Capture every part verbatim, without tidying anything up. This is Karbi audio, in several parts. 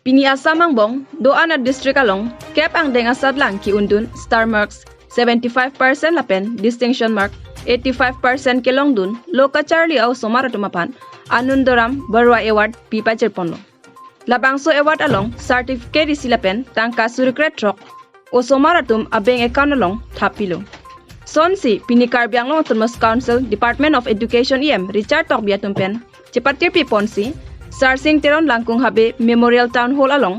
Pini Assam angbong do-an a-district along kep angdeng asatlang ke-undun star marks seventy-five percent lapen distinction mark eighty-five percent kelongdun lo kacharli a-osomar atum aphan Anandoram Baruah Award pi pajirponlo. Labangso award along certificate isi lapen tangka suri kre throk osomar atum a-bank account along thappilo. Sonsi pini Karbi Anglong Autonomous Council Department of Education E M Richard Tokbi atum pen chepatirpi ponsi Sarsing Teron Langkung Habe Memorial Town Hall along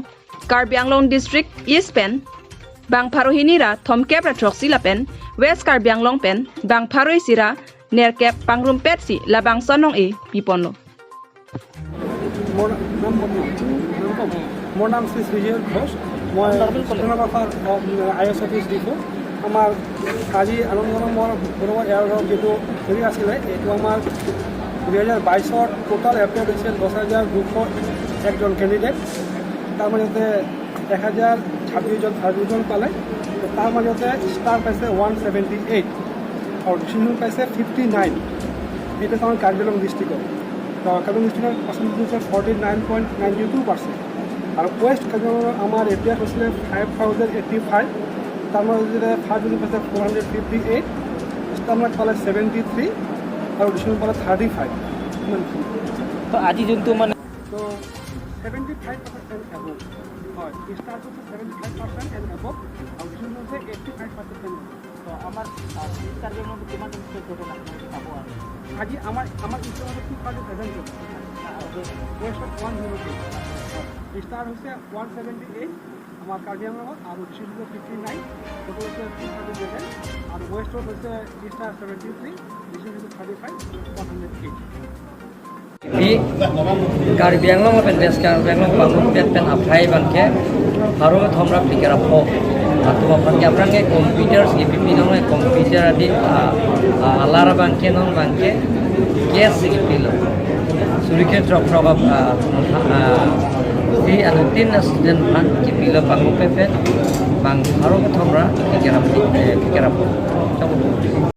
Karbi Anglong District East pen bang pharo hini ra thomkep ra throksi lapen West Karbi Anglong pen bang pharo isi ra nerkep pangrumpetsi labangso anong-e piponlo. মোৰ নাম মোৰ নাম শ্ৰী শ্ৰীজয় ঘোষ। মই stenographer I S office Diphu. আমাৰ আজি আনন্দৰাম বৰুৱা এৱাৰ্ডৰ যিটো হেৰি আছিলে, এইটো আমাৰ দুহেজাৰ বাইছত টোটেল এপ্লাই হৈছে দহ হাজাৰ দুশ একজন কেণ্ডিডেট। তাৰ মাজতে এক হাজাৰ ছাব্বিছজন ছাব্বিছজন পালে। তাৰ মাজতে ষ্টাৰ পাইছে ওৱান ছেভেণ্টি এইট আৰু ডিষ্টিংশ্যন পাইছে ফিফটি নাইন। এইটো আমাৰ কাৰ্বি আংলং ডিষ্ট্ৰিক্টত। তো কাৰ্বি আংলং ডিষ্ট্ৰিক্টৰ পাৰ্চেণ্টেজ হৈছে forty nine point ninety two percent. আৰু ৱেষ্ট কাৰ্বি আংলঙৰ আমাৰ এপ্লাই হৈছিলে ফাইভ থাউজেণ্ড এইটি ফাইভ, তাৰ মাজতে ফাইভ থাউজেণ্ড পাইছে four hundred fifty eight, star mark পালে ছেভেণ্টি থ্ৰী আৰু ডিষ্টিংশ্যন পালে থাৰ্টি ফাইভ। ইমানখিনি। তো আজি যোনটো মানে তো seventy five percent and above. হয়, ষ্টাৰটো হৈছে seventy five percent and above আৰু ডিষ্টিংশ্যন হৈছে eighty five percent and above. তো আমাৰ আহ, ইষ্ট কাৰ্বি আংলঙত কিমান ষ্টুডেণ্ট আপোনালোকে পাব আৰু আজি আমাৰ আমাৰ ইষ্টৰ মাজত টু থাৰ্টি ছেভেন জন, ৱেষ্টত ওৱান জিৰ' টু। ষ্টাৰ হৈছে ওৱান ছেভেণ্টি এইট আমাৰ কাৰ্বি আংলঙত আৰু ডিষ্ট্ৰিক্ট হৈছে ফিফটি নাইন, টোটেল হৈছে টু থাৰ্টি ছেভেন আৰু ৱেষ্টত হৈছে ষ্টাৰ ছেভেণ্টি থ্ৰী, ডিষ্ট্ৰিক্ট হৈছে thirty five, one hundred eight. Di Karbi Anglong pen West Karbi Anglong pangrumpet pen aphai abangke pharo kethom ra phlikra pho. Atum aphan ke aphrang ke computer si pipi nong, computer adi ah, ah, alar abangke non abangke cash si pilo. Suri kre throk throk ah, ah, di anutin student aphan kipilo pangrumpet pen bang pharo kethom ra phlikra phli- eh, phlikra pho.